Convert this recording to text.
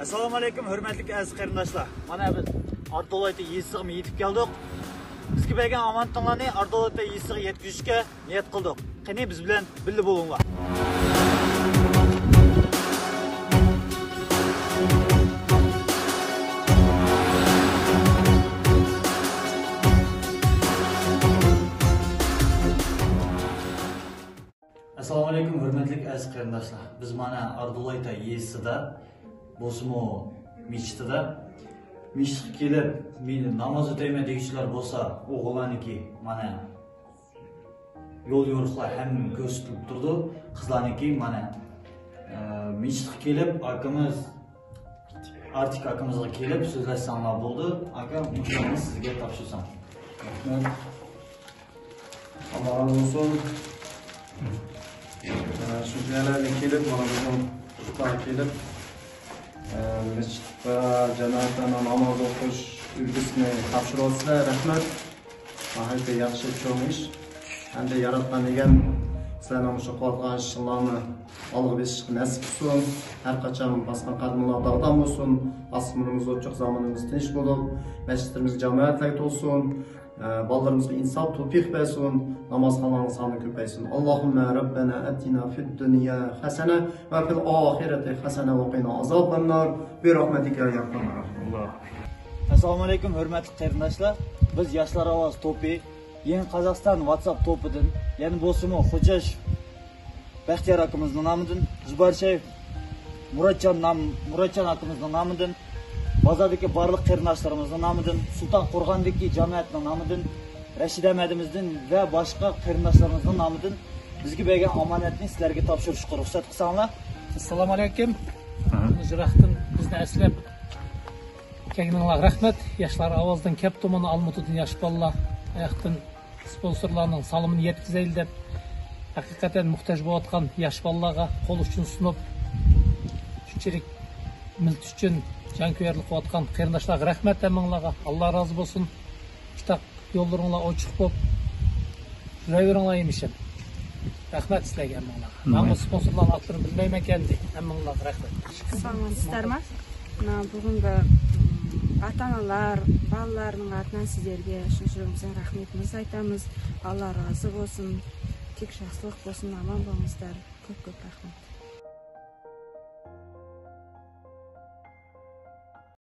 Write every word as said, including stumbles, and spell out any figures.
ئەسسالامۇ ئەلەيكۇم، ھۆرمەتلىك ئەزىز قېرىنداشلار. مانا بىز ئاردۇلايتا يېزىسىغىمۇ يېتىپ كەلدۇق. بىزگە بەرگەن ئامانىتىڭلارنى ئاردۇلايتا يېزىسىغا يەتكۈزۈشكە نىيەت قىلدۇق. قېنى، بىز بىلەن بىللە بولۇڭلار. ئەسسالامۇ ئەلەيكۇم، ھۆرمەتلىك ئەزىز قېرىنداشلار. بىز مانا ئاردۇلايتا يېزىسىدا بولسىمۇ مىچىتىدا، مىچىتقا كېلىپ، مېنى ناماز ئۆتەيمەن دېگۈچىلەر بولسا، ئوغۇللارنىڭكى مانا يول يورۇقلار ھەممە كۆرسىتىلىپ تۇرىدۇ. قىزلارنىڭكى مانا، ئە، مىچىتقا كېلىپ، ئاكىمىز، ئارتىك ئاكىمىزغا كېلىپ سۆزلەشسەڭلار بولىدۇ. ئاكا، مۇشۇنى سىزگە تاپشۇرسام. رەھمەت. ئاللا رازى بولسۇن. ئە، شۇ يەرلەرگە كېلىپ، مانا بىزنىڭ يۇرتلارغا كېلىپ، ئە، مەسچىتتە جامائەتلەرنىڭ ناماز ئوقۇش ئۈلگىسىنى تاپشۇرۇۋاتىسىلەر. رەھمەت. ناھايىتى ياخشى، چوڭ ئىش. ئەمدى ياراتقان ئىگەم سىلەرنىڭ مۇشۇ قىلىۋاتقان ئىشىڭلارنى ئالغا بېسىشقا نەسىپ قىلسۇن. ھەر قاچان باسقان قەدىمىڭلار داغدام بولسۇن. ئاسمىنىمىز ئوچۇق، زامىنىمىز تىنچ بولۇپ، مەسچىتلىرىمىز جامائەتلەرگە تولسۇن. ئە، بالىلىرىمىزغا ئىنساپ، توپىق بەرسۇن. نامازخانىلارنىڭ سانى كۆپەيسۇن. اللهم ربنا آتنا في الدنيا حسنة وفي الآخرة حسنة وقنا عذاب النار برحمتك يا أرحم الراحمين. ئەسسالامۇ ئەلەيكۇم، ھۆرمەتلىك قېرىنداشلار. بىز ياشلار ئاۋازى توپى، يېڭى قازاقىستان ۋاتساپ توپىدىن، يەنە بولسىمۇ خوجاش بەختىيار ئاكىمىزنىڭ نامىدىن، زۇبەر شەيخ، مۇراتجان نام-، مۇراتجان ئاكىمىزنىڭ نامىدىن، بازاردىكى بارلىق قېرىنداشلىرىمىزنىڭ نامىدىن، سۇلتان قورغاندىكى جامائەتنىڭ نامىدىن، رەشىدە مەدىمىزدىن ۋە باشقا قېرىنداشلىرىمىزنىڭ نامىدىن بىزگە بەرگەن ئامانەتنى سىلەرگە تاپشۇرۇشقا رۇخسەت قىلساڭلار. ئەسسالامۇ ئەلەيكۇم. يىراقتىن بىزنى ئەسلەپ كەلگىنىڭلارغا رەھمەت. ياشلار ئاۋازىدىن كەپتۇ مانا ئالمۇتىدىن ياش بالىلار. ئاياقتىن سپونسورلارنىڭ سالىمىنى يەتكۈزەيلى دەپ، ھەقىقەتەن موھتاج بولۇۋاتقان ياش بالىلارغا قول ئۇچىنى سۇنۇپ، شۇنچىلىك مىللىتى ئۈچۈن جانكۆيەرلىك قىلىۋاتقان قېرىنداشلارغا رەھمەت ھەممىڭلارغا. ئاللا رازى بولسۇن. شۇنداق يوللىرىڭلار ئوچۇق بولۇپ يۈرەۋېرىڭلار ھېمىشە. رەھمەت سىلەرگە ھەممىڭلارغا. مەن بۇ سپونسورلارنىڭ ئاتلىرىنى بىلمەيمەن ئىكەن، ھەممىڭلارغا رەھمەت. ساڭا ئىستەرمەن. مانا بۈگۈنكى ئاتا-ئانىلار، بالىلارنىڭ ئاتىنان سىزلەرگە شۇنچىلىك رەھمىتىمىزنى ئېيتىمىز. ئاللا رازى بولسۇن. تېك ياخشىلىق بولسۇن، ئامان بولۇڭلار. كۆپ-كۆپ رەھمەت.